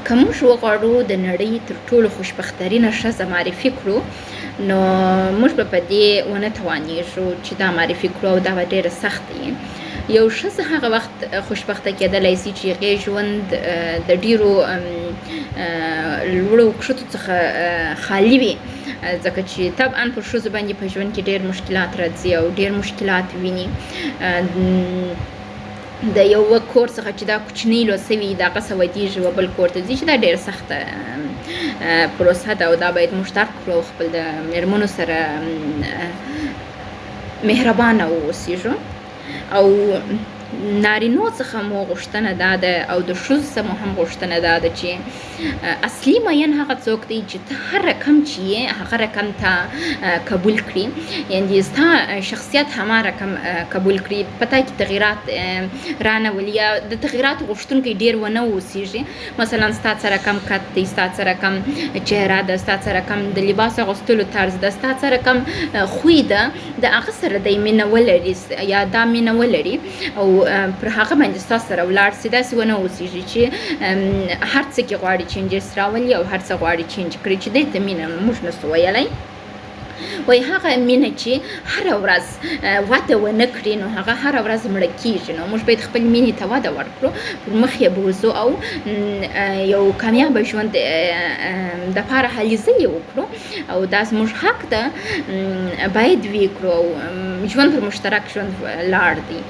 که موږ وغواړو د نړۍ تر ټولو خوشبخترینه ښځه معرفي کړو، نو موږ به په دې ونه توانیږو چې دا معرفي کړو او دا به ډېره سخته وي. یو ښځه هغه وخت خوشبخته کېدلی شي چې هغې ژوند د ډېرو لوړو کښتو څخه خالي وي، ځکه چې طبعا پر ښځو باندې په ژوند کې ډېر مشکلات راځي او ډېر مشکلات ویني. د یو کور څخه چې دا کوچنۍ لوسه وي، د هغه څه ودیږي و بل کور ته ځي، چې دا ډېره سخته پروسه ده او دا باید موږ درک کړو او خپل د مېرمنو سره مهربانه واوسیږو. او نارینو څخه مو غوښتنه دا ده او د ښځو څخه مو هم غوښتنه دا ده چې اصلي مین هغه څوک دی چې ته هر رقم چې یې هغه رقم تا قبول کړي، یعنې ستا شخصیت هما رقم قبول کړي، په تا کې تغیرات رانه ولي یا د تغیراتو غوښتونکی ډېر ونه اوسېږي. مثلا ستا څه رقم قد دی، ستا څه رقم چهره ده، ستا څه رقم د لباس اغوستلو طرز ده، ستا څه رقم خوی ده، د هغه سره دی مینه ولري یا دا مینه ولري او پر هغه باندې ستا سره ولاړ سي. داسې ونه اوسېږي چې هر څه کې غواړي changes راولي او هر څه غواړي change کړي، چې دې ته مینه موږ نه سو ویلی. وایي هغه مینه چې هره ورځ وده ونه کړي، نو هغه هره ورځ مړه کېږي. نو موږ باید خپل مینې ته وده ورکړو، پر مخ یې بوځو او یو کامیابه ژوند دپاره هلې ځلې وکړو او دا زموږ حق ده، باید ویې کړو او ژوند پر مشترک ژوند لاړ دی.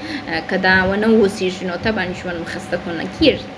که دا ونه اوسېږي، نو طبعا ژوند خسته کونه کېږي.